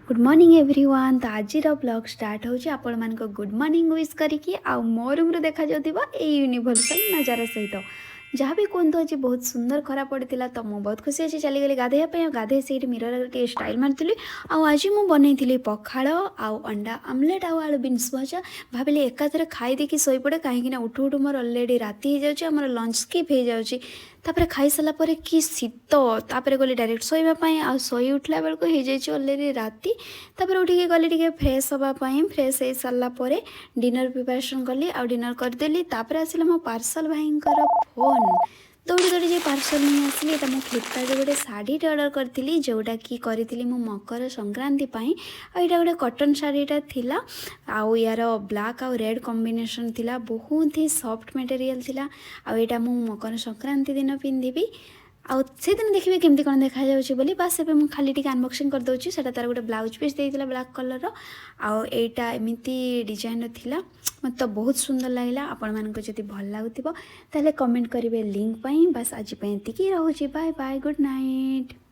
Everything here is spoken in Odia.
Good morning everyone. ତ ଆଜିର ବ୍ଲଗ୍ ଷ୍ଟାର୍ଟ ହେଉଛି ଆପଣମାନଙ୍କ ଗୁଡ଼୍ ମର୍ଣ୍ଣିଂ ୱିଶ୍ କରିକି ଆଉ ମୋ ରୁମ୍ରୁ ଦେଖାଯାଉଥିବା ଏଇ ୟୁନିଭର୍ସାଲ ନଜାରା ସହିତ। ଯାହା ବି କୁହନ୍ତୁ, ଆଜି ବହୁତ ସୁନ୍ଦର ଖରା ପଡ଼ିଥିଲା, ତ ମୁଁ ବହୁତ ଖୁସି ଅଛି। ଚାଲିଗଲି ଗାଧୋଇବା ପାଇଁ ଆଉ ଗାଧୋଇ ସେଇଠି ମିରରରେ ଟିକେ ଷ୍ଟାଇଲ୍ ମାରିଥିଲି। ଆଉ ଆଜି ମୁଁ ବନେଇଥିଲି ପଖାଳ ଆଉ ଅଣ୍ଡା ଆମଲେଟ୍ ଆଉ ଆଳୁ ବିନ୍ସ ଭଜା। ଭାବିଲି ଏକାଥରେ ଖାଇ ଦେଇକି ଶୋଇପଡ଼େ, କାହିଁକିନା ଉଠୁ ଉଠୁ ମୋର ଅଲରେଡ଼ି ରାତି ହେଇଯାଉଛି, ଆମର ଲଞ୍ଚ ସ୍କିପ୍ ହେଇଯାଉଛି। ତାପରେ ଖାଇସାରିଲା ପରେ କି ଶୀତ! ତାପରେ ଗଲି ଡାଇରେକ୍ଟ ଶୋଇବା ପାଇଁ ଆଉ ଶୋଇ ଉଠିଲା ବେଳକୁ ହେଇଯାଇଛି ଅଲରେଡ଼ି ରାତି। ତାପରେ ଉଠିକି ଗଲି ଟିକେ ଫ୍ରେଶ୍ ହେବା ପାଇଁ। ଫ୍ରେଶ୍ ହେଇସାରିଲା ପରେ ଡିନର୍ ପ୍ରିପାରେସନ୍ କଲି ଆଉ ଡିନର୍ କରିଦେଲି। ତାପରେ ଆସିଲା ମୋ ପାର୍ସଲ୍ ଭାଇଙ୍କର ଫୋନ୍। ଦୌଡ଼ି ଦୌଡ଼ି ଯାଇ ପାର୍ସଲ୍ ନେଇ ଆସିଲି। ଏଇଟା ମୁଁ ଫ୍ଲିପକାର୍ଟରେ ଗୋଟେ ଶାଢ଼ୀଟେ ଅର୍ଡ଼ର କରିଥିଲି, ଯେଉଁଟାକି କରିଥିଲି ମୁଁ ମକର ସଂକ୍ରାନ୍ତି ପାଇଁ। ଆଉ ଏଇଟା ଗୋଟେ କଟନ୍ ଶାଢ଼ୀଟା ଥିଲା ଆଉ ୟାର ବ୍ଲାକ୍ ଆଉ ରେଡ଼୍ କମ୍ବିନେସନ୍ ଥିଲା। ବହୁତ ହି ସଫ୍ଟ ମେଟେରିଆଲ୍ ଥିଲା ଆଉ ଏଇଟା ମୁଁ ମକର ସଂକ୍ରାନ୍ତି ଦିନ ପିନ୍ଧିବି ଆଉ ସେଦିନ ଦେଖିବେ କେମିତି କ'ଣ ଦେଖାଯାଉଛି ବୋଲି। ବାସ୍, ଏବେ ମୁଁ ଖାଲି ଟିକେ ଅନବକ୍ସିଂ କରିଦେଉଛି। ସେଇଟା ତାର ଗୋଟେ ବ୍ଲାଉଜ୍ ପିସ୍ ଦେଇଥିଲା ବ୍ଲାକ୍ କଲର୍ର ଆଉ ଏଇଟା ଏମିତି ଡିଜାଇନ୍ର ଥିଲା। ମୋତେ ତ ବହୁତ ସୁନ୍ଦର ଲାଗିଲା। ଆପଣମାନଙ୍କୁ ଯଦି ଭଲ ଲାଗୁଥିବ, ତାହେଲେ କମେଣ୍ଟ କରିବେ ଲିଙ୍କ୍ ପାଇଁ। ବାସ୍, ଆଜି ପାଇଁ ଏତିକି ରହୁଛି। Bye bye, good night.